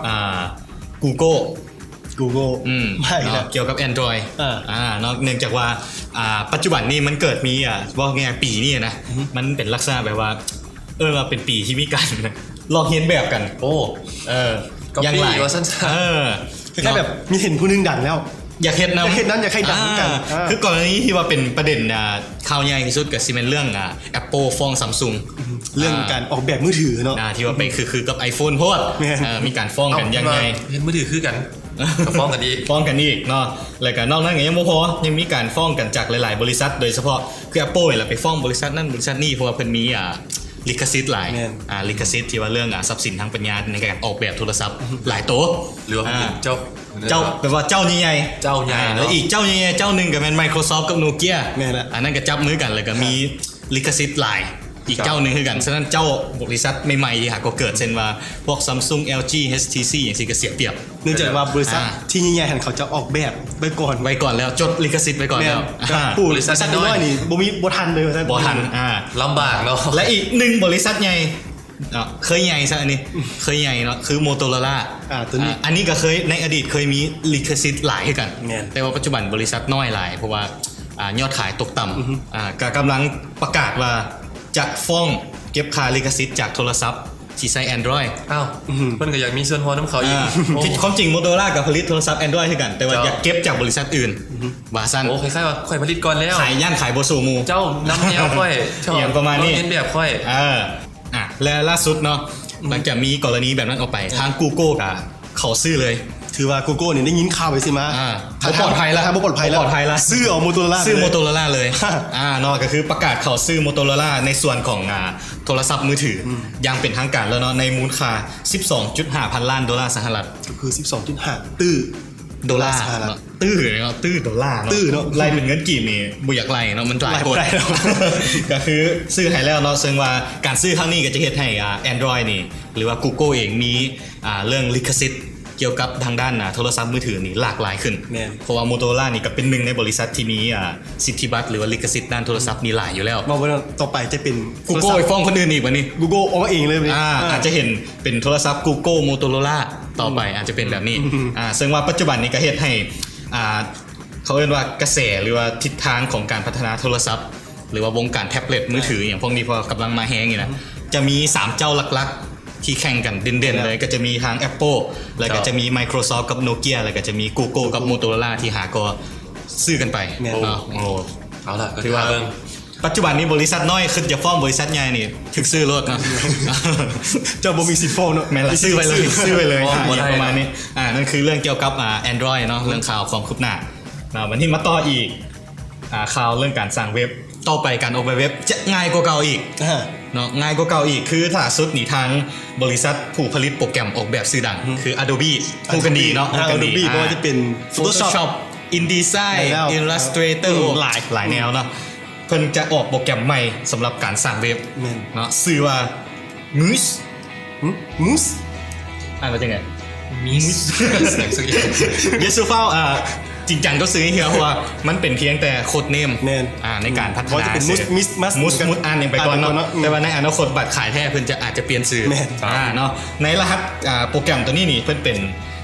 ອ່າ Google Google ອືມ ໃຫ້ ເນາະ ແລ້ວ ກ່ຽວກັບ Android ອ່າ ອ່າ ເນາະ ເນື່ອງຈາກວ່າ ອ່າ ປັດຈຸບັນນີ້ມັນເກີດມີ ອ່າ ເວົ້າງ່າຍໆ ປີນີ້ນະ ອືຮຶ ມັນເປັນລັກສະນະແບບວ່າ ເອີ້ນວ່າເປັນປີທີ່ມີການລອກຮຽນແບບກັນ ໂອ້ ເອີ ກັອບປີ້ ຢ່າງຫຼາຍ ວ່າຊັ້ນຊະ ເອີ ຄືແບບມີເຫັນຜູ້ໜຶ່ງດັງແລ້ວ ຢາກເຮັດນຳ ຢາກເຮັດນຳ ຢາກໃຫ້ດັງຄືກັນ ອ່າ ອ່າ ຄືກໍລະນີທີ່ວ່າເປັນປະເດັນ ອ່າ ຂ່າວໃຫຍ່ທີ່ສຸດກໍຊິແມ່ນເລື່ອງ ອ່າ Apple ຟ້ອງ Samsung ອືຮຶ ເລື່ອງ ອ່າ ການອອກແບບມືຖືເນາະ ອ່າ ທີ່ວ່າໄປຄືໆກັບ iPhone ໂພດ ແມ່ນ ເອີ ມີການຟ້ອງກັນຢ່າງໃຫຍ່ ເອົ້າ ເຫັນມືຖືຄືກັນ ກໍຟ້ອງກັນອີກ ຟ້ອງກັນອີກເນາະ ແລ້ວກໍນອກນັ້ນກໍຍັງບໍ່ພໍ ຍັງມີການຟ້ອງກັນຈາກຫຼາຍໆບໍລິສັດ ໂດຍສະເພາະຄື Apple ນີ້ແຫຼະ ໄປຟ້ອງບໍລິສັດນັ້ນບໍລິສັດນີ້ ເພາະວ່າເພິ່ນມີ ອ່າ ລິຂະສິດຫຼາຍ ແມ່ນ ອ່າ ລິຂະສິດທີ່ວ່າເລື່ອງ ອ່າ ຊັບສິນທາງປັນຍາໃນການອອກແບບໂທລະສັບ ອືຮຶ ຫຼາຍໂຕ ຫຼືວ່າເປັນ ອ່າ ເຈົ້າ ເຈົ້າ ແບບວ່າເຈົ້າໃຫຍ່ໆ ເຈົ້າໃຫຍ່ ອ່າ ເນາະ ແລ້ວອີກເຈົ້າໃຫຍ່ໆເຈົ້າໜຶ່ງກໍແມ່ນ Microsoft ກັບ Nokia ແມ່ນລະ ອັນນັ້ນກໍຈັບມືກັນ ແລ້ວກໍມີລິຂະສິດຫຼາຍ ອີກເຈົ້າໜຶ່ງຄືກັນ ສະນັ້ນເຈົ້າບໍລິສັດໃໝ່ໆທີ່ຫາກໍເກີດ ເຊັ່ນວ່າພວກ Samsung LG HTC ຈັ່ງຊີ້ກໍເສຍປຽບ ເນື່ອງຈາກວ່າບໍລິສັດ ອ່າ ທີ່ໃຫຍ່ໆຫັ້ນເຂົາຈະອອກແບບໄວ້ກ່ອນ ໄວ້ກ່ອນແລ້ວ ຈົດລິຂະສິດໄວ້ກ່ອນແລ້ວ ແມ່ນ ອ່າ ຜູ້ບໍລິສັດນ້ອຍໆນີ້ບໍ່ມີ ບໍ່ທັນເລີຍວ່າຊັ້ນ ບໍ່ທັນ ອ່າ ລຳບາກເນາະ ແລະອີກໜຶ່ງບໍລິສັດໃຫຍ່ ເນາະ ເຄີຍໃຫຍ່ຊະ ອັນນີ້ເຄີຍໃຫຍ່ເນາະ ຄື Motorola ອ່າ ຕົວນີ້ ອ່າ ອັນນີ້ກໍເຄີຍ ໃນອະດີດເຄີຍມີລິຂະສິດຫຼາຍຄືກັນ ແມ່ນ ແຕ່ວ່າປັດຈຸບັນບໍລິສັດນ້ອຍຫຼາຍ ເພາະວ່າ ອ່າ ຍອດຂາຍຕົກຕ່ຳ ອືຮຶ ອ່າ ກໍກຳລັງປະກາດວ່າຈະຟ້ອງເກັບຄ່າລິຂະສິດຈາກໂທລະສັບທີ່ໃຊ້ Android ອ້າວ ອືຮຶ ເພິ່ນກໍຢາກມີສ່ວນຮ່ວມນຳເຂົາອີກ ອ່າ ໂອ້ ທີ່ຄວາມຈິງ Motorola ກໍຜະລິດໂທລະສັບ Android ຄືກັນ ແຕ່ວ່າ ເຈົ້າ ຢາກເກັບຈາກບໍລິສັດອື່ນ ອືຮຶ ວ່າຊັ້ນ ໂອ້ ຄ້າຍໆວ່າຂ້ອຍຜະລິດກ່ອນແລ້ວ ຂາຍ ຢ້ານຂາຍບໍ່ສູ້ໝູ່ ເຈົ້ານຳແນວຂ້ອຍ ອີ່ຫຍັງປະມານນີ້ ລອງຮຽນແບບຂ້ອຍ ເອີ ອ່ະ ແລະລ່າສຸດເນາະ ອືມ ຫຼັງຈາກມີກໍລະນີແບບນັ້ນອອກໄປ ທາງ Google ກໍເຂົ້າຊື້ເລີຍ ຖືວ່າ Google ນີ້ໄດ້ຍິນຂ່າວໄປຊິມາ ອ່າ ບໍ່ປອດໄພລະ ບໍ່ປອດໄພລະ ບໍ່ປອດໄພລະ ຊື້ເອົາ Motorola ຊື້ Motorola ເລີຍ ອ່າ ເນາະ ກໍຄືປະກາດເຂົ້າຊື້ Motorola ໃນສ່ວນຂອງ ອ່າ ໂທລະສັບມືຖື ອືມ ຢ່າງເປັນທາງການແລ້ວເນາະ ໃນມູນຄ່າສິບສອງຈຸດຫ້າພັນລ້ານໂດລາສະຫະລັດ ກໍຄືສິບສອງຈຸດຫ້າຕື້ໂດລາສະຫະລັດ ຕື້ເນາະ ຕື້ໂດລາເນາະ ຕື້ເນາະ ໄລ່ເປັນເງິນກີບນີ້ບໍ່ຢາກໄລ່ເນາະ ມັນຫຼາຍໂພດ ກໍຄືຊື້ໃຫ້ແລ້ວເນາະ ເຊິ່ງວ່າການຊື້ຄັ້ງນີ້ກໍຈະເຮັດໃຫ້ ອ່າ Android ນີ້ ຫຼືວ່າ Google ເອງມີ ອ່າ ເລື່ອງລິຂະສິດກ່ຽວກັບທາງດ້ານ ອ່າ ໂທລະສັບມືຖືນີ້ຫຼາກຫຼາຍຂຶ້ນ ແມ່ນ ເພາະວ່າ Motorola ນີ້ກໍເປັນໜຶ່ງໃນບໍລິສັດທີ່ມີ ອ່າ ສິດທິບັດ ຫຼືວ່າລິຂະສິດດ້ານໂທລະສັບນີ້ຫຼາຍຢູ່ແລ້ວ ເວົ້າໄວ້ເນາະ ຕໍ່ໄປຈະເປັນ Google ໄປຟ້ອງຄົນອື່ນອີກບັດນີ້ Google ອອກມາເອງເລີຍບັດນີ້ ອ່າ ອ່າ ອາດຈະເຫັນເປັນໂທລະສັບ Google Motorola ຕໍ່ໄປ ອືມ ອາດຈະເປັນແບບນີ້ ອືມ ອ່າ ເຊິ່ງວ່າປັດຈຸບັນນີ້ກໍເຮັດໃຫ້ ອ່າ ເຂົາເອີ້ນວ່າກະແສ ຫຼືວ່າທິດທາງຂອງການພັດທະນາໂທລະສັບ ຫຼືວ່າວົງການແທັບເລັດ ອ່າ ມືຖື ອີ່ຫຍັງພວກນີ້ ເພາະວ່າກຳລັງມາແຮງນີ້ນະ ອືມ ຈະມີສາມເຈົ້າຫຼັກໆທີ່ແຂ່ງກັນເດັ່ນໆເລີຍ ແມ່ນແລ້ວ ກໍຈະມີທາງ Apple ແລ້ວກໍ ເຈົ້າ ຈະມີ Microsoft ກັບ Nokia ແລ້ວກໍຈະມີ Google ກັບ Motorola ທີ່ຫາກໍຊື້ກັນໄປ ແມ່ນ ເນາະ ໂອ້ ເອົາລະ ກໍຖືວ່າເບິ່ງ ປັດຈຸບັນນີ້ບໍລິສັດນ້ອຍຄິດຈະຟ້ອງບໍລິສັດໃຫຍ່ນີ້ຖືກຊື້ໂລດເນາະ ເຈົ້າບໍ່ມີສິດຟ້ອງເນາະ ແມ່ນລະ ຊື້ໄວ້ເລີຍ ຊື້ໄວ້ເລີຍ ອ່າ ປະມານນີ້ ອ່າ ນັ້ນຄືເລື່ອງກ່ຽວກັບ ອ່າ Android ເນາະ ເລື່ອງຂ່າວຄວາມຄືບໜ້າເນາະ ບັດນີ້ມາຕໍ່ອີກ ອ່າ ຂ່າວເລື່ອງການສ້າງເວັບ ຕໍ່ໄປການອອກແບບເວັບຈະງ່າຍກວ່າເກົ່າອີກ ອ່າ ເນາະ ງ່າຍກວ່າເກົ່າອີກ ຄືລ່າສຸດນີ້ທາງບໍລິສັດຜູ້ຜະລິດໂປຣແກຣມອອກແບບຊື່ດັງ ອືມ ຄື Adobe ຮູ້ກັນດີເນາະ ອ່າ ຮູ້ກັນດີ Adobe ອ່າ ບໍ່ວ່າຈະເປັນ Photoshop Photoshop InDesign ແມ່ນແລ້ວ Illustrator ອືມ ຫຼາຍ ຫຼາຍແນວເນາະ ເພິ່ນຈະອອກໂປຣແກຣມໃໝ່ສຳລັບການສ້າງເວັບ ແມ່ນ ເນາະ ຊື່ວ່າ Muse ຫຶ? Muse ອ່ານວ່າຈັ່ງໃດ? Muse ຫຍັງສັກຢ່າງ ຢ່າສູ່ຟ້າວ ອ່າ ຈິງຈັງກັບຊື່ນີ້ເທື່ອ ເພາະວ່າມັນເປັນພຽງແຕ່ code name ແມ່ນ ອ່າ ໃນການພັດທະນາ ວ່າຈະເປັນ Muse Muse Muse ອ່ານຫຍັງໄປກ່ອນເນາະ ອ່ານໄປກ່ອນເນາະ ອືມ ແຕ່ວ່າໃນອະນາຄົດບັດຂາຍແທ້ເພິ່ນຈະອາດຈະປ່ຽນຊື່ ແມ່ນ ອ່າ ເນາະ ໃນລະຫັດ ອ່າ ໂປຣແກຣມຕົວນີ້ນີ້ ເພິ່ນເປັນ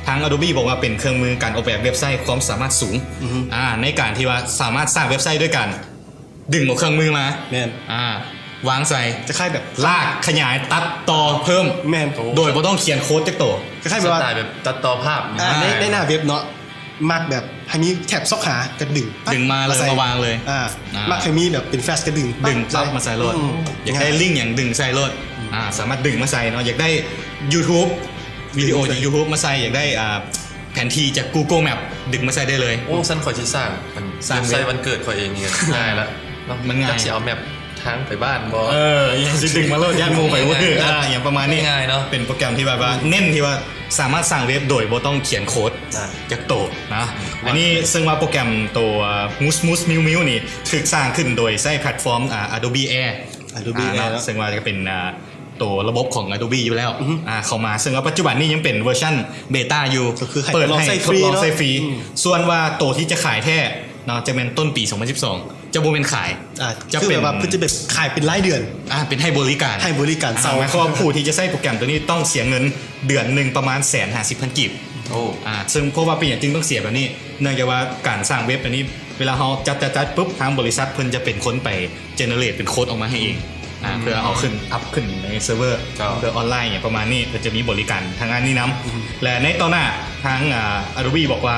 ທາງ Adobe ບອກວ່າເປັນເຄື່ອງມືການອອກແບບເວັບໄຊຄວາມສາມາດສູງ ອືຮຶ ອ່າ ໃນການທີ່ວ່າສາມາດສ້າງເວັບໄຊດ້ວຍການ ດຶງເອົາເຄື່ອງມືມາ ແມ່ນ ອ່າ ວາງໃສ່ ຄ້າຍໆແບບ ລາກ ຂະຫຍາຍ ຕັດຕໍ່ ເພີ່ມ ແມ່ນ ໂດຍບໍ່ຕ້ອງຂຽນໂຄດຈັກໂຕ ຄ້າຍໆແບບວ່າ ສະໄຕແບບຕັດຕໍ່ພາບ ອ່າ ອ່າ ໃນ ໃນໜ້າເວັບເນາະ ມັກແບບໃຫ້ມີແທັບຊອກຫາ ກໍດຶງ ດຶງມາເລີຍ ມາວາງເລີຍ ອ່າ ອ່າ ມັກໃຫ້ມີແບບເປັນ flash ກໍດຶງ ດຶງປັບມາໃສ່ໂລດ ອືມ ຢາກໄດ້ລິ້ງຫຍັງດຶງໃສ່ໂລດ ອືມ ອ່າ ສາມາດດຶງມາໃສ່ເນາະ ຢາກໄດ້ YouTube ວິດີໂອຈາກ YouTube ມາໃສ່ ຢາກໄດ້ ອ່າ ແຜນທີ່ຈາກ Google Map ດຶງມາໃສ່ໄດ້ເລີຍ ໂອ້ ຊັ້ນຂ້ອຍຊິສ້າງ ອັນ ສ້າງເວັບໄຊວັນເກີດຂ້ອຍເອງນີ້ ງ່າຍລະເນາະ ມັນງ່າຍ ຈັກຊິເອົາແມັບທາງໄປບ້ານບໍ່ ເອີ ຫຍັງຊິດຶງມາໂລດ ຢ້ານໝູ່ໄປບໍ່ຖືກ ອ່າ ຫຍັງປະມານນີ້ ງ່າຍເນາະ ເປັນໂປຣແກຣມທີ່ແບບວ່າ ອືມ ເນັ້ນທີ່ວ່າສາມາດສ້າງເວັບໂດຍບໍ່ຕ້ອງຂຽນໂຄດ ອ່າ ຈັກໂຕນະ ອືມ ອັນນີ້ເຊິ່ງວ່າໂປຣແກຣມໂຕ Muse Muse Muse Muse ນີ້ຖືກສ້າງຂຶ້ນໂດຍໃຊ້ແພລດຟອມ ອ່າ Adobe Air Adobe ອ່າ Air ເນາະ ເນາະ ເຊິ່ງວ່າຈະເປັນ ອ່າ ໂຕລະບົບຂອງ Adobe ຢູ່ແລ້ວ ອືຮຶ ອ່າ ເຂົ້າມາ ເຊິ່ງວ່າປັດຈຸບັນນີ້ຍັງເປັນເວີຊັນເບຕ້າຢູ່ ກໍຄືໃຫ້ ເປີດໃຫ້ທົດລອງໃຊ້ຟຣີເນາະ ໃຊ້ຟຣີ ອືມ ສ່ວນວ່າໂຕທີ່ຈະຂາຍແທ້ເນາະ ຈະແມ່ນຕົ້ນປີສອງພັນສິບສອງ ຈະບໍ່ແມ່ນຂາຍ ອ່າ ຈະ ຄື ເປັນ ແບບວ່າເພິ່ນຈະແບບຂາຍເປັນລາຍເດືອນ ອ່າ ເປັນໃຫ້ບໍລິການ ໃຫ້ບໍລິການເຊົ່າ ອ່າ ໝາຍຄວາມວ່າຜູ້ທີ່ຈະໃຊ້ໂປຣແກຣມໂຕນີ້ຕ້ອງເສຍເງິນເດືອນໜຶ່ງປະມານແສນຫ້າສິບພັນກີບ ໂອ້ ອ່າ ເຊິ່ງເພາະວ່າເປັນຫຍັງຈຶ່ງຕ້ອງເສຍແບບນີ້ ເນື່ອງຈາກວ່າການສ້າງເວັບອັນນີ້ ເວລາເຮົາຈັດໆໆປຶບ ທາງບໍລິສັດເພິ່ນຈະເປັນຄົນໄປ generate ເປັນໂຄດອອກມາໃຫ້ເອງ ອ່າ ອືມ ເພື່ອເອົາຂຶ້ນ up ຂຶ້ນໃນເຊີເວີ ເຈົ້າ ເພື່ອອອນລາຍຫຍັງປະມານນີ້ ເພິ່ນຈະມີບໍລິການທາງດ້ານນີ້ນຳ ອືມ ແລະ ໃນຕໍ່ໜ້າທາງ ອ່າ Adobe ບອກວ່າ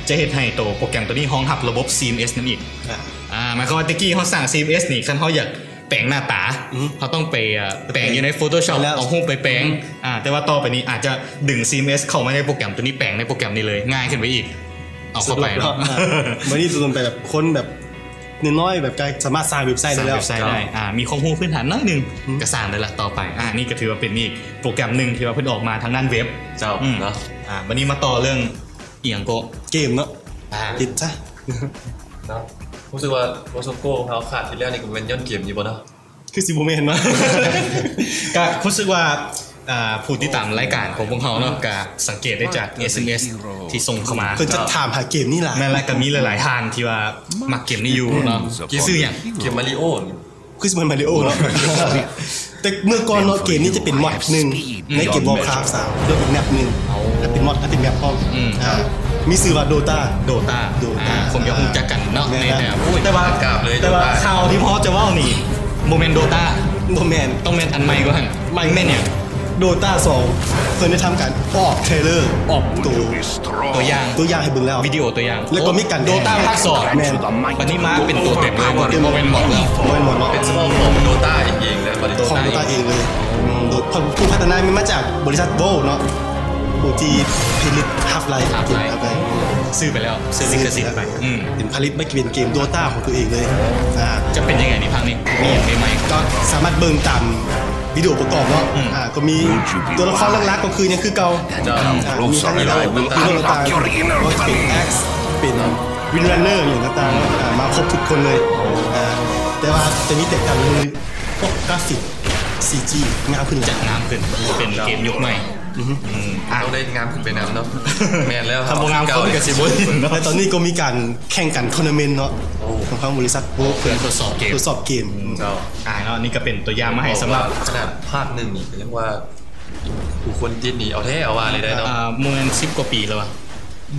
ຈະເຮັດໃຫ້ໂຕໂປຣແກຣມໂຕນີ້ຮອງຮັບລະບົບ C M S ນຳອີກ ອ່າ ອ່າ ໝາຍຄວາມວ່າແຕ່ກີ້ເຮົາສ້າງ C M S ນີ້ ຄັນເຮົາຢາກແປງໜ້າຕາ ອືມ ເຮົາຕ້ອງໄປ ເອີ ແປງຢູ່ໃນ Photoshop ແລ້ວ ເອົາຮູບໄປແປງ ອືມ ອ່າ ແຕ່ວ່າຕໍ່ໄປນີ້ອາດຈະດຶງ C M S ເຂົ້າມາໃນໂປຣແກຣມໂຕນີ້ ແປງໃນໂປຣແກຣມນີ້ເລີຍ ງ່າຍຂຶ້ນໄປອີກ ເອົາເຂົ້າໄປເນາະ ສະດວກເນາະ ອ່າ ບັດນີ້ສ່ວນໄປແບບຄົນແບບ ນ້ອຍໆ ແບບກໍສາມາດສ້າງເວັບໄຊໄດ້ແລ້ວ ສ້າງເວັບໄຊໄດ້ ອ່າ ມີຄວາມຮູ້ພື້ນຖານໜ້ອຍໜຶ່ງ ອືມ ກໍສ້າງໄດ້ລະຕໍ່ໄປ ອ່າ ນີ້ກໍຖືວ່າເປັນອີກໂປຣແກຣມໜຶ່ງທີ່ວ່າເພິ່ນອອກມາທາງດ້ານເວັບ ເຈົ້າ ອືມ ເນາະ ອ່າ ບັດນີ້ມາຕໍ່ເລື່ອງອີ່ຫຍັງກໍ ເກມເນາະ ອ່າ ຕິດຊະ ເນາະ ຮູ້ສຶກວ່າໂຄໂຊໂກຂອງເຮົາຂາດທີ່ແລ້ວນີ້ກໍແມ່ນຍ້ອນເກມຢູ່ບໍ່ເນາະ? ຄືຊິບໍ່ແມ່ນເນາະ ກະຮູ້ສຶກວ່າ ອ່າ ຜູ້ຕິດຕາມລາຍການຂອງພວກເຮົາເນາະ ກະສັງເກດໄດ້ຈາກ ເອສເອັມເອສ ທີ່ສົ່ງເຂົ້າມາ ເພິ່ນຈະຖາມຫາເກມນີ້ຫຼາຍ ແມ່ນລະ ກະມີຫຼາຍໆທ່ານທີ່ວ່າມັກເກມນີ້ຢູ່ເນາະ ເກມຊື່ຫຍັງ? ເກມມາຣິໂອ ຄືຊິແມ່ນມາຣິໂອເນາະ ແຕ່ເມື່ອກ່ອນເນາະ ເກມນີ້ຈະເປັນມອດໜຶ່ງ ໃນເກມ Warcraft ສາມ ເປັນແມັບໜຶ່ງ ເປັນມອດ ເປັນແມັບພ້ອມ ອ່າ ມີຊື່ວ່າ Dota Dota Dota ອ່າ ຄົງຈະຮູ້ຈັກກັນເນາະ ແມ່ນ ໃນແນວ ແຕ່ວ່າ ແຕ່ວ່າຂ່າວທີ່ພໍ່ຈະເວົ້ານີ້ ບໍ່ແມ່ນ Dota ບໍ່ແມ່ນ ຕ້ອງແມ່ນອັນໃໝ່ກວ່າຫັ້ນ ໃໝ່ ແມ່ນຫຍັງ? Dota ສອງ ເພິ່ນໄດ້ທຳການອອກເທຣລເລີ ອອກໂຕ ຕົວຢ່າງ ຕົວຢ່າງໃຫ້ເບິ່ງແລ້ວ ວິດີໂອຕົວຢ່າງ ແລ້ວກໍມີການ Dota ພາກສອງ ແມ່ນ ບັດນີ້ມາເປັນຕົວເຕັມເລີຍ ບໍ່ແມ່ນມອດແລ້ວ ບໍ່ແມ່ນມອດເນາະ ເປັນສະເພາະຂອງ Dota ເອງເລີຍ ຂອງ Dota ເອງເລີຍ ອືມ ໂດຍ ຜູ້ພັດທະນາແມ່ນມາຈາກບໍລິສັດ Valve ເນາະ ຜູ້ທີ່ຜະລິດ Half-Life Half-Life ຊື້ໄປແລ້ວ ຊື້ລິຂະສິດໄປ ອືມ ເປັນຜະລິດມາເປັນເກມ Dota ຂອງຕົວເອງເລີຍ ອ່າ ຈະເປັນຍັງໄງນີ້ພາກນີ້ ມີຫຍັງໃໝ່ໆ ກໍສາມາດເບິ່ງຕາມ ວິດີໂອປະກອບເນາະ ອືມ ອ່າ ກໍມີຕົວລະຄອນຫຼັກໆ ກໍຄືຍັງຄືເກົ່າ ເຈົ້າ ອ່າ ມີທັງ Hero ມີໂດຕາ ເປັນ Axe ເປັນ Windrunner ຫຍັງຕ່າງໆ ອ່າ ມາຄົບທຸກຄົນເລີຍ ອ່າ ແຕ່ວ່າຈະມີແຕກຕ່າງຄືພວກກຣາຟິກ ຊີຈີ ງາມຂຶ້ນ ຈະງາມຂຶ້ນ ເປັນເກມຍຸກໃໝ່ ອືຮຶ ອືມ ອ່າ ຕ້ອງໄດ້ງາມຂຶ້ນໄປນຳເນາະ ແມ່ນແລ້ວ ຄັນບໍ່ງາມຄົນກໍຊິບໍ່ຫຼິ້ນເນາະ ແລະ ຕອນນີ້ກໍມີການແຂ່ງກັນ tournament ເນາະ ຂອງທາງບໍລິສັດ Valve ເພື່ອທົດສອບເກມ ທົດສອບເກມ ເຈົ້າ ອ່າ ເນາະ ນີ້ກໍເປັນຕົວຢ່າງມາໃຫ້ສຳລັບ ຂະໜາດພາກໜຶ່ງນີ້ກໍຍັງວ່າຜູ້ຄົນຕິດນີ້ເອົາແທ້ເອົາວ່າເລີຍໄດ໋ເນາະ ອ່າ ບໍ່ແມ່ນສິບກວ່າປີແລ້ວວະ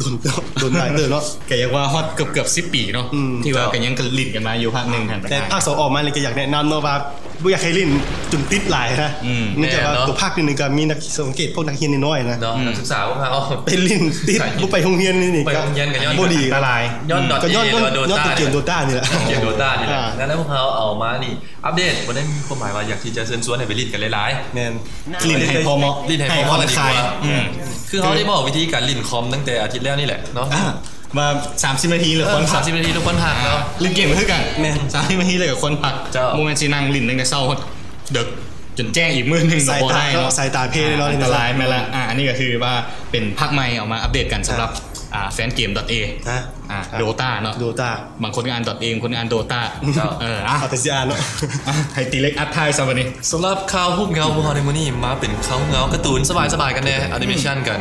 ດົນ ດົນຫຼາຍເຕີບເນາະ ກໍຢາກວ່າຮອດເກືອບໆສິບປີເນາະ ອືມ ທີ່ວ່າກໍຍັງຫຼິ້ນກັນມາຢູ່ພາກໜຶ່ງຫັ້ນ ແຕ່ພາກສອງອອກມານີ້ກໍຢາກແນະນຳເນາະວ່າບໍ່ຢາກໃຫ້ຫຼິ້ນຈົນຕິດຫຼາຍນະ ອືມ ເນື່ອງຈາກວ່າ ແມ່ນເນາະ ຕົວພາກໜຶ່ງກໍມີນັກສັງເກດພວກນັກຮຽນນ້ອຍໆນະ ເນາະ ອືມ ນັກສຶກສາຂອງເຮົາໄປຫຼິ້ນຕິດ ໄປ ບໍ່ໄປໂຮງຮຽນນີ້ ໄປໂຮງຮຽນກໍຍ້ອນ ບໍ່ດີ ອັນຕະລາຍ ຍ້ອນ ຍ້ອນ .A ຫຼືວ່າ Dota ເກມ Dota ນີ້ແຫຼະ ເກມ Dota ນີ້ແຫຼະ ອ່າ ແລ້ວພວກເຮົາເອົາມານີ້ ອັບເດດ ບໍ່ໄດ້ມີຄວາມໝາຍວ່າຢາກທີ່ຈະເຊີນຊວນໃຫ້ໄປຫຼິ້ນກັນຫຼາຍໆ ແມ່ນ ຫຼິ້ນໃຫ້ພໍເໝາະ ຫຼິ້ນໃຫ້ພໍເໝາະ ໃຫ້ຜ່ອນຄາຍ ອືມ ຄືເຮົາໄດ້ບອກວິທີການຫຼິ້ນຄອມຕັ້ງແຕ່ອາທິດແລ້ວນີ້ແຫຼະເນາະ ອ່າ ວ່າສາມສິບນາທີແລ້ວຄວນພັກ ເອີ ສາມສິບນາທີແລ້ວຄວນພັກເນາະ ຫຼິ້ນເກມຄືກັນ ແມ່ນ ສາມສິບນາທີແລ້ວກໍຄວນພັກ ເຈົ້າ ບໍ່ແມ່ນຊິນັ່ງຫຼິ້ນຕັ້ງແຕ່ເຊົ້າຮອດເດິກ ຈົນແຈ້ງອີກມື້ໜຶ່ງກໍບໍ່ໄດ້ເນາະ ສາຍຕາເພເນາະ ອັນຕະລາຍແມ່ນລະ ອ່າ ອັນນີ້ກໍຄືວ່າເປັນພາກໃໝ່ເອົາມາອັບເດດກັນສຳລັບ ອ່າ ແຟນເກມ .A ອ່າ Dota ເນາະ Dota ບາງຄົນກໍອ່ານ .A ບາງຄົນກໍອ່ານ Dota ເຈົ້າ ເອີ ອ່ະ ເອົາແຕ່ຊິອ່ານເນາະ ອ່ະ ໃຫ້ຕີເລັກອັດທ້າຍຊະບັດນີ້ ສຳລັບຂ່າວຮູບເງົາຂອງເຮົາໃນມື້ນີ້ ມາເປັນຂ່າວຮູບເງົາກາຕູນສະບາຍໆກັນແດ່ ແອນິເມຊັນກັນ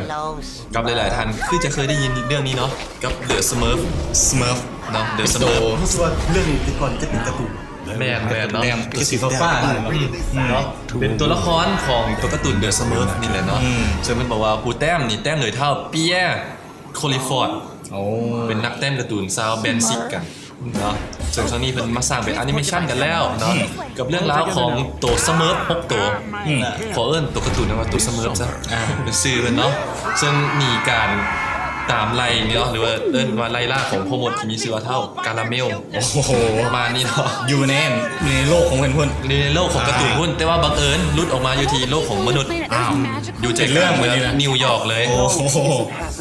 ກັບຫຼາຍໆທ່ານຄືຈະເຄີຍໄດ້ຍິນເລື່ອງນີ້ເນາະ ກັບ The Smurf Smurf ເນາະ The Smurf ຮູ້ສຶກວ່າເລື່ອງນີ້ແຕ່ກ່ອນຈະເປັນກາຕູນ ແມ່ນໆເນາະ ແມ່ນ ຄືສີຟ້າໆ ອືມ ເນາະ ເປັນຕົວລະຄອນຂອງຕົວກາຕູນ The Smurf ນີ້ແຫຼະເນາະ ອືມ ເຊິ່ງເພິ່ນບອກວ່າຜູ້ແຕ້ມນີ້ແຕ້ມໂດຍທ້າວ Pierre Collefort ໂອ້ ເປັນນັກແຕ້ມກາຕູນຊາວແບນຊິກກັນເນາະ ເຊິ່ງຊ່ວງນີ້ເພິ່ນມາສ້າງເປັນແອນິເມຊັນກັນແລ້ວເນາະ ອືມ ກັບເລື່ອງລາວຂອງໂຕ Smurf ຫົກໂຕ ອືມ ຂໍເອີ້ນໂຕກາຕູນວ່າໂຕ Smurf ຊະ ອ່າ ເປັນຊື່ເພິ່ນເນາະ ເຊິ່ງມີການຕາມໄລ່ເນາະ ຫຼືວ່າເອີ້ນວ່າໄລ່ລ່າຂອງພໍ່ມົດທີ່ມີຊື່ວ່າທ້າວ Caramel ໂອ້ໂຫ ປະມານນີ້ເນາະ ຢູ່ໃນ ໃນໂລກຂອງເພິ່ນພຸ້ນ ຢູ່ໃນໂລກຂອງກາຕູນພຸ້ນ ອ່າ ແຕ່ວ່າບັງເອີນຫຼຸດອອກມາຢູ່ທີ່ໂລກຂອງມະນຸດ ອ້າວ ຢູ່ໃຈກາງເມືອງນິວຢອກເລີຍ ໂອ້ໂຫ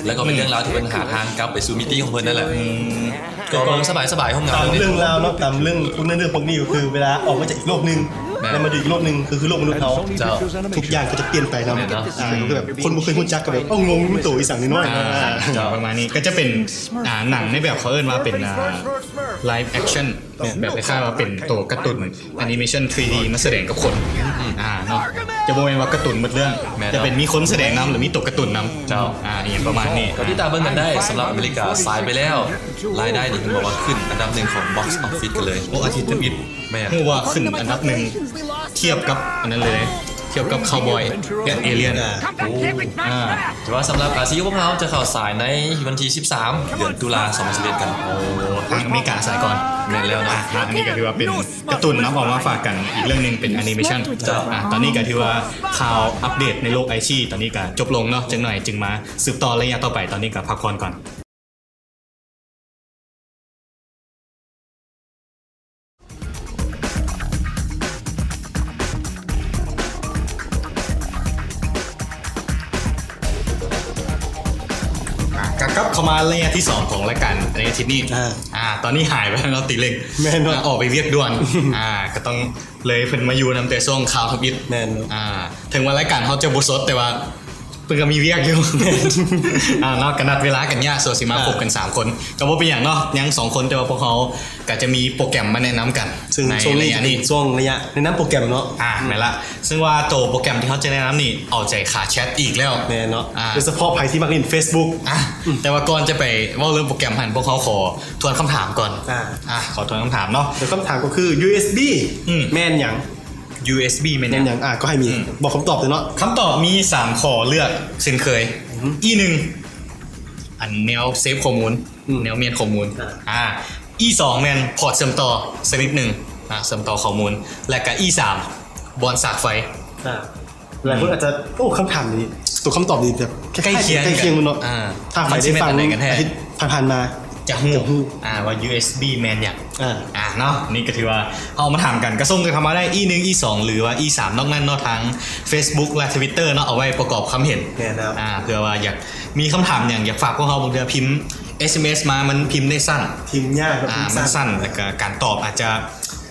ແລ້ວກໍເປັນເລື່ອງລາວທີ່ເພິ່ນຫາທາງກັບໄປສູ່ມິຕິຂອງເພິ່ນນັ້ນແຫຼະ ອືມ ກໍເບິ່ງສະບາຍໆ ໂຮມງານ ຕາມເລື່ອງລາວເນາະ ຕາມເລື່ອງ ພວກເນື້ອເລື່ອງພວກນີ້ກໍຄືເວລາອອກມາຈາກອີກໂລກໜຶ່ງ ແມ່ນ ແລ້ວມາຢູ່ອີກໂລກໜຶ່ງ ກໍຄືໂລກມະນຸດເຮົາ ເຈົ້າ ທຸກຢ່າງກໍຈະປ່ຽນໄປເນາະ ແມ່ນເນາະ ອ່າ ກໍຄືແບບຄົນບໍ່ເຄີຍຮູ້ຈັກກໍແບບ ເອົ້າ ງົງ ມັນໂຕອີ່ສັງນ້ອຍໆ ອ່າ ອ່າ ເຈົ້າ ປະມານນີ້ ກໍຈະເປັນ ອ່າ ໜັງໃນແບບເຂົາເອີ້ນວ່າເປັນ ອ່າ live action ແບບຄ້າຍໆວ່າເປັນໂຕກາຕູນ ແອນິເມຊັນ 3D ມາສະແດງກັບຄົນ ອ່າ ເນາະ ຈະບໍ່ແມ່ນວ່າກາຕູນໝົດເລື່ອງ ແມ່ນ ຈະເປັນມີຄົນສະແດງນຳ ຫຼືມີຕົວກາຕູນນຳ ເຈົ້າ ອາ ອີ່ຫຍັງປະມານນີ້ ກໍຕິດຕາມເບິ່ງກັນໄດ້. ສຳລັບອາເມລິກາສາຍໄປແລ້ວ ລາຍໄດ້ນີ້ເຫັນບອກວ່າຂຶ້ນອັນດັບໜຶ່ງຂອງ Box Office ກັນເລີຍ. ໂອ້ ອາທິດທຳອິດ ແມ່ນ ຮູ້ວ່າຂຶ້ນອັນດັບໜຶ່ງ ທຽບກັບອັນນັ້ນເລີຍ ທຽບກັບ Cowboy ແລະ Alien ໂອ້ ອາ ແຕ່ວ່າສຳລັບ ອາ ຊີວິດຂອງພວກເຮົາຈະເຂົ້າສາຍໃນວັນທີສິບສາມ ເດືອນຕຸລາ ສອງພັນສິບເອັດກັນ. ໂອ້ ທາງອາເມລິກາສາຍກ່ອນ ແມ່ນແລ້ວເນາະ. ອາ ອັນນີ້ກໍຖືວ່າເປັນກາຕູນນຳອອກມາຝາກກັນອີກເລື່ອງໜຶ່ງ ເປັນ animation ເຈົ້າ. ອາ ຕອນນີ້ກໍຖືວ່າຂ່າວອັບເດດໃນໂລກໄອທີຕອນນີ້ກໍຈົບລົງເນາະ ຈັກໜ້ອຍຈຶ່ງມາສືບຕໍ່ໄລຍະຕໍ່ໄປ. ຕອນນີ້ກໍພັກຜ່ອນກ່ອນ. ອ່າ ກໍກັບເຂົ້າມາໄລຍະທີສອງຂອງລາຍການໃນອາທິດນີ້. ອ່າ ອ່າ ຕອນນີ້ຫາຍໄປແລ້ວເນາະ ຕີເຫຼັ່ງ. ແມ່ນເນາະ ອາ ອອກໄປວຽກດ່ວນ. ອ່າ ກໍຕ້ອງເລີຍເພິ່ນມາຢູ່ນຳແຕ່ຊ່ວງຂ່າວທຳອິດ. ແມ່ນເນາະ. ອ່າ ເຖິງວ່າລາຍການເຮົາຈະບໍ່ສົດ ແຕ່ວ່າເພິ່ນກໍມີວຽກຢູ່. ອ່າ ເນາະ ກໍນັດເວລາກັນຍາກ ສ່ວນຊິມາ ອ່າ ຄົບກັນສາມຄົນ ກໍບໍ່ເປັນຫຍັງເນາະ ຍັງສອງຄົນ. ແຕ່ວ່າພວກເຮົາກໍຈະມີໂປຣແກຣມມາແນະນຳກັນ ຊຶ່ງໃນໄລຍະນີ້ ເປັນຊ່ວງໄລຍະແນະນຳໂປຣແກຣມເນາະ. ອ່າ ແມ່ນລະ ຊຶ່ງວ່າໂຕໂປຣແກຣມທີ່ເຮົາຈະແນະນຳນີ້ ເອົາໃຈຂາແຊັດອີກແລ້ວ. ແມ່ນເນາະ. ອ່າ ໂດຍສະເພາະໃຜທີ່ມັກຫຼິ້ນ Facebook. ອ່າ ອືມ ແຕ່ວ່າກ່ອນຈະໄປເວົ້າເລື່ອງໂປຣແກຣມຫັ້ນ ພວກເຮົາຂໍທວນຄຳຖາມກ່ອນ. ອ່າ ອ່າ ຂໍທວນຄຳຖາມເນາະ. ໂດຍຄຳຖາມກໍຄື ຢູເອັສບີ ອືມ ແມ່ນຫຍັງ? ຢູເອັສບີ ແມ່ນຫຍັງ? ແມ່ນຫຍັງ? ອ່າ ກໍໃຫ້ມີ ອືມ ບອກຄຳຕອບເລີຍເນາະ. ຄຳຕອບມີສາມຂໍ້ເລືອກເຊັ່ນເຄີຍ. ອືມ ອີ ໜຶ່ງ ອັນແນວເຊບຂໍ້ມູນ. ອືມ ແນວມ້ຽນຂໍ້ມູນ. ອ່າ ອ່າ ອີ ສອງ ແມ່ນພອດເຊື່ອມຕໍ່ຊະນິດໜຶ່ງ ອ່າ ເຊື່ອມຕໍ່ຂໍ້ມູນ ແລະກະ ອີ ສາມ ບ່ອນສາກໄຟ. ອ່າ ຫຼາຍຄົນອາດຈະ ໂອ້ ຄຳຖາມນີ້ ຕົວຄຳຕອບນີ້ແບບໃກ້ຄຽງ ໃກ້ຄຽງກັນເນາະ. ອ່າ ຖ້າໃຜໄດ້ຟັງອາທິດຜ່ານໆມາຈະຮູ້ ຈະຮູ້ ອ່າ ວ່າ ຢູເອັສບີ ແມ່ນຫຍັງ. ອ່າ ອ່າ ເນາະ ນີ້ກໍຖືວ່າເຮົາເອົາມາຖາມກັນ ກໍສົ່ງກັນເຂົ້າມາໄດ້ ອີ ໜຶ່ງ ອີ ສອງ ຫຼືວ່າ ອີ ສາມ. ນອກນັ້ນເນາະ ທາງ Facebook ແລະ Twitter ເນາະ ເອົາໄວ້ປະກອບຄຳເຫັນ. ແມ່ນແລ້ວ. ອ່າ ເພື່ອວ່າຢາກ ມີຄຳຖາມຫຍັງຢາກຝາກພວກເຮົາ ບາງເທື່ອພິມ ເອສເອັມເອສ ມາ ມັນພິມໄດ້ສັ້ນ. ພິມຍາກ ອ່າ ມັນສັ້ນ ແລ້ວກະການຕອບອາດຈະ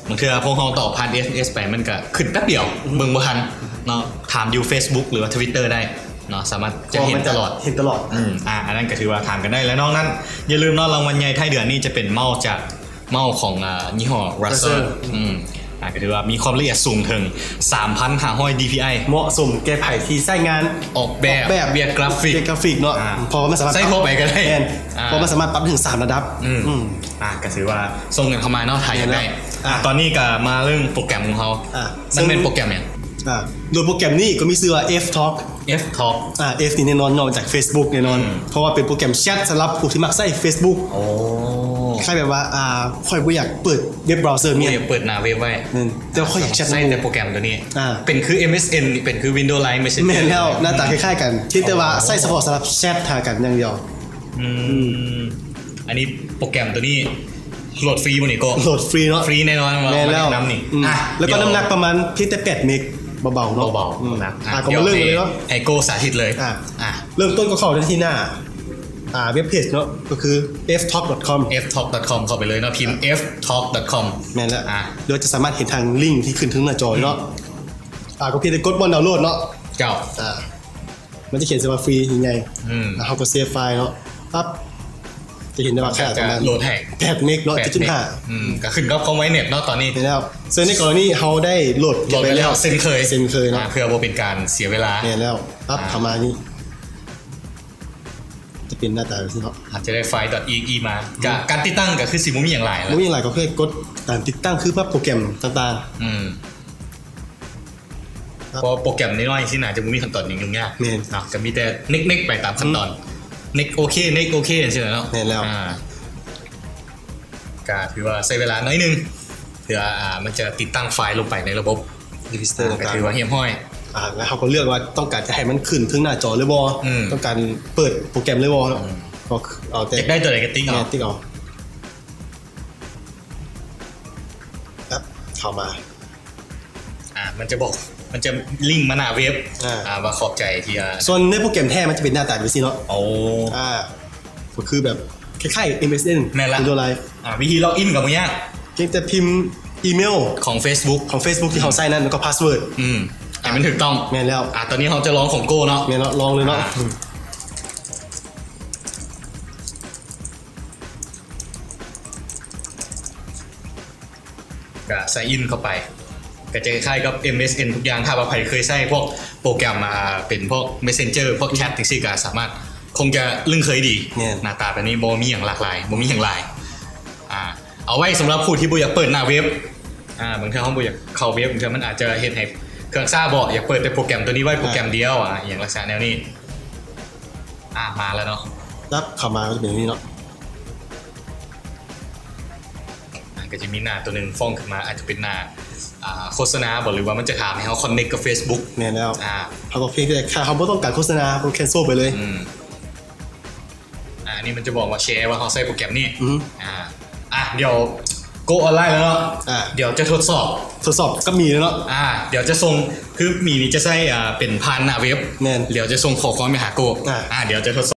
ບາງເທື່ອພວກເຮົາຕອບຜ່ານ ເອສເອັມເອສ ໄປ ມັນກະຂຶ້ນແປັບດຽວ ອືມ ເບິ່ງບໍ່ທັນເນາະ. ຖາມຢູ່ Facebook ຫຼືວ່າ Twitter ໄດ້ເນາະ ສາມາດຈະເຫັນຕະຫຼອດ. ເຫັນຕະຫຼອດ. ອືມ ອ່າ ອັນນັ້ນກະຖືວ່າຖາມກັນໄດ້. ແລະນອກນັ້ນ ຢ່າລືມເນາະ ລາງວັນໃຫຍ່ທ້າຍເດືອນນີ້ຈະເປັນເມົ້າຈາກ ເມົ້າຂອງ ອ່າ ຍີ່ຫໍ້ Razer Razer ອືມ ອ່າ ກໍຖືວ່າມີຄວາມລະອຽດສູງເຖິງສາມພັນຫ້າຮ້ອຍ DPI ເໝາະສົມແກ່ໃຜທີ່ໃຊ້ງານ ອອກແບບ ອອກແບບ ວຽກກຣາຟິກ ວຽກກຣາຟິກເນາະ. ອ່າ ເພາະວ່າມັນສາມາດ ໃຊ້ທົ່ວໄປກໍໄດ້. ແມ່ນ ອ່າ ເພາະມັນສາມາດປັບໄດ້ເຖິງສາມລະດັບ. ອືມ ອືມ ອ່າ ກໍຖືວ່າສົ່ງກັນເຂົ້າມາເນາະ ຖ້າຢາກໄດ້. ອ່າ ອ່າ ຕອນນີ້ກໍມາເລື່ອງໂປຣແກຣມຂອງເຮົາ. ອ່າ ມັນແມ່ນໂປຣແກຣມຫຍັງ? ອ່າ ໂດຍໂປຣແກຣມນີ້ກໍມີຊື່ວ່າ F Talk F Talk. ອ່າ F ນີ້ແນ່ນອນ ຍ້ອນມາຈາກ Facebook ແນ່ນອນ. ອືມ ເພາະວ່າເປັນໂປຣແກຣມແຊັດສຳລັບຜູ້ທີ່ມັກໃຊ້ Facebook. ໂອ້ ຄ້າຍແບບວ່າ ອ່າ ຂ້ອຍບໍ່ຢາກເປີດເວັບບຣາວເຊີ ບໍ່ຢາກເປີດໜ້າເວັບໄວ້. ແມ່ນ ແຕ່ຂ້ອຍຢາກແຊັດ ໃຊ້ແຕ່ໂປຣແກຣມໂຕນີ້. ອ່າ ເປັນຄື ເອັມເອັສເອັນ ເປັນຄື Windows Live Messenger. ແມ່ນແລ້ວ ໜ້າຕາຄ້າຍໆກັນ ພຽງແຕ່ວ່າໃຊ້ສະເພາະສຳລັບແຊັດຫາກັນຢ່າງດຽວ. ອືມ ອືມ ອັນນີ້ໂປຣແກຣມໂຕນີ້ໂຫຼດຟຣີບໍ່ນີ້? ກໍໂຫຼດຟຣີເນາະ ຟຣີແນ່ນອນ. ແມ່ນແລ້ວ ແນະນຳນີ້. ອືມ ອ່ະ ແລ້ວກໍນ້ຳໜັກປະມານພຽງແຕ່ແປດເມັກ ເບົາໆເນາະ. ເບົາໆ ອືມ ໜັກ. ອ່ະ ກໍມາເລີ່ມກັນເລີຍເນາະ ໃຫ້ໂກ້ສາທິດເລີຍ. ອ່ະ ອ່ະ ເລີ່ມຕົ້ນກໍເຂົ້າໄດ້ທີ່ໜ້າ ອ່າ ເວັບເພຈເນາະ ກໍຄື F talk dot com. F talk dot com ເຂົ້າໄປເລີຍເນາະ ພິມ F talk dot com. ແມ່ນແລ້ວ. ອ່ະ ໂດຍຈະສາມາດເຫັນທາງລິ້ງທີ່ຂຶ້ນເທິງໜ້າຈໍເນາະ. ອືມ ອ່າ ກໍພຽງແຕ່ກົດບ່ອນດາວໂຫຼດເນາະ. ເຈົ້າ ອ່າ ມັນຈະຂຽນໃສ່ວ່າຟຣີໃຫຍ່ໆ. ອືມ ແລ້ວເຮົາກໍເຊບໄຟລ໌ເນາະ ປັບ ຈະເຫັນໄດ້ວ່າຂະໜາດປະມານ ໂຫຼດໃຫ້ແປດເມັກເນາະ. ເຈັດຈຸດຫ້າ. ອືມ ກໍຂຶ້ນກັບຄວາມໄວເນັດເນາະຕອນນີ້. ແມ່ນແລ້ວ. ເຊິ່ງໃນກໍລະນີເຮົາໄດ້ໂຫຼດເກັບໄວ້ແລ້ວ ໂຫຼດໄວ້ແລ້ວເຊັ່ນເຄີຍ ເຊັ່ນເຄີຍເນາະ ອ່າ ເພື່ອບໍ່ເປັນການເສຍເວລາ. ແມ່ນແລ້ວ. ປັບ ອ່າ ເຂົ້າມານີ້ ຈະເປັນໜ້າຕາແບບນີ້ເນາະ. ອາດຈະໄດ້ໄຟລ໌ .exe ມາ. ອືມ ກະການຕິດຕັ້ງກໍຄືຊິບໍ່ມີຫຍັງຫຼາຍ. ບໍ່ມີຫຍັງຫຼາຍ ກໍຄືກົດການຕິດຕັ້ງຄືພວກໂປຣແກຣມຕ່າງໆ. ອືມ ເພາະໂປຣແກຣມນ້ອຍໆ ຊິໜ້າຈະບໍ່ມີຂັ້ນຕອນຫຍັງຫຍຸ້ງຍາກ. ແມ່ນ ເນາະ ກໍມີແຕ່ next next ໄປຕາມຂັ້ນຕອນ. ອືມ next ໂອເຄ next ໂອເຄ ຈັ່ງຊີ້ແຫຼະເນາະ. ແມ່ນແລ້ວ. ອ່າ ກໍຖືວ່າໃຊ້ເວລາໜ້ອຍໜຶ່ງ ເພື່ອ ອ່າ ມັນຈະຕິດຕັ້ງໄຟລ໌ລົງໄປໃນລະບົບ Register ອ່າ ກໍຖືວ່າຮຽບຮ້ອຍ. ອ່າ ແລ້ວເຮົາກໍເລືອກວ່າຕ້ອງການຈະໃຫ້ມັນຂຶ້ນເທິງໜ້າຈໍເລີຍບໍ່? ອືມ ຕ້ອງການເປີດໂປຣແກຣມເລີຍບໍ່ເນາະ? ອືມ ກໍເອົາແຕ່ ຢາກໄດ້ຕົວໃດກໍຕິກເອົາ. ແມ່ນ ຕິກເອົາ. ແອັບເຂົ້າມາ ອ່າ ມັນຈະບອກ ມັນຈະລິ້ງມາໜ້າເວັບ ອ່າ ອ່າ ວ່າຂອບໃຈທີ່ ອ່າ ສ່ວນໃນໂປຣແກຣມແທ້ມັນຈະເປັນໜ້າຕາແບບຊີ້ເນາະ. ໂອ້ ອ່າ ກໍຄືແບບຄ້າຍໆ MSN. ແມ່ນລະ. Windows Live. ອ່າ ວິທີ log in ກໍບໍ່ຍາກ ພຽງແຕ່ພິມອີເມວຂອງ Facebook ຂອງ Facebook ທີ່ເຮົາໃຊ້ນັ້ນ ແລ້ວກໍ password. ອືມ ໃຫ້ມັນຖືກຕ້ອງ. ແມ່ນແລ້ວ. ອ່າ ຕອນນີ້ເຮົາຈະລອງຂອງໂກ້ເນາະ. ແມ່ນແລ້ວ ລອງເລີຍເນາະ. ອ່າ ກະ sign in ເຂົ້າໄປ. ກໍຈະຄ້າຍໆກັບ ເອັມເອສເອັນທຸກຢ່າງ. ຖ້າວ່າໃຜເຄີຍໃຊ້ພວກໂປຣແກຣມ ອ່າ ເປັນພວກ Messenger ພວກແຊັດ ອືມ ຈັ່ງຊີ້ ກໍສາມາດ ຄົງຈະລຶ້ງເຄີຍດີ. ແມ່ນ. ໜ້າຕາແບບນີ້ ບໍ່ມີຫຍັງຫຼາກຫຼາຍ ບໍ່ມີຫຍັງຫຼາຍ. ອ່າ ເອົາໄວ້ສຳລັບຜູ້ທີ່ບໍ່ຢາກເປີດໜ້າເວັບ. ອ່າ ບາງເທື່ອເຮົາບໍ່ຢາກເຂົ້າເວັບ ບາງເທື່ອມັນອາດຈະເຮັດໃຫ້ເຄື່ອງຊ້າບໍ ຢາກເປີດແຕ່ໂປຣແກຣມຕົວນີ້ໄວ້ ອ່າ ໂປຣແກຣມດຽວ ອ່າ ອີ່ຫຍັງລັກສະນະແນວນີ້. ອ່າ ມາແລ້ວເນາະ. ປັບເຂົ້າມາກໍຈະເປັນແບບນີ້ເນາະ. ອ່າ ກໍຈະມີໜ້າຕົວໜຶ່ງຟອງຂຶ້ນມາ ອາດຈະເປັນໜ້າ ອ່າ ໂຄສະນາບໍ ຫຼືວ່າມັນຈະຖາມໃຫ້ເຮົາ connect ກັບ Facebook. ແມ່ນແລ້ວ. ອ່າ ເຮົາກໍພຽງແຕ່ ຖ້າເຮົາບໍ່ຕ້ອງການໂຄສະນາ ເຮົາ cancel ໄປເລີຍ. ອືມ. ອ່າ ອັນນີ້ມັນຈະບອກວ່າ share ວ່າເຮົາໃຊ້ໂປຣແກຣມນີ້. ອືມ. ອ່າ ອ່ະ ດຽວ Go Online ແລ້ວເນາະ. ອ່າ ດຽວຈະທົດສອບ ທົດສອບກັບໝີເນາະ. ອ່າ ດຽວຈະສົ່ງ ຄືໝີນີ້ຈະໃຊ້ ອ່າ ເປັນຜ່ານໜ້າເວັບ. ແມ່ນ. ດຽວຈະສົ່ງຂໍ້ຄວາມໄປຫາ Go. ອ່າ ອ່າ ດຽວຈະທົດສອບ.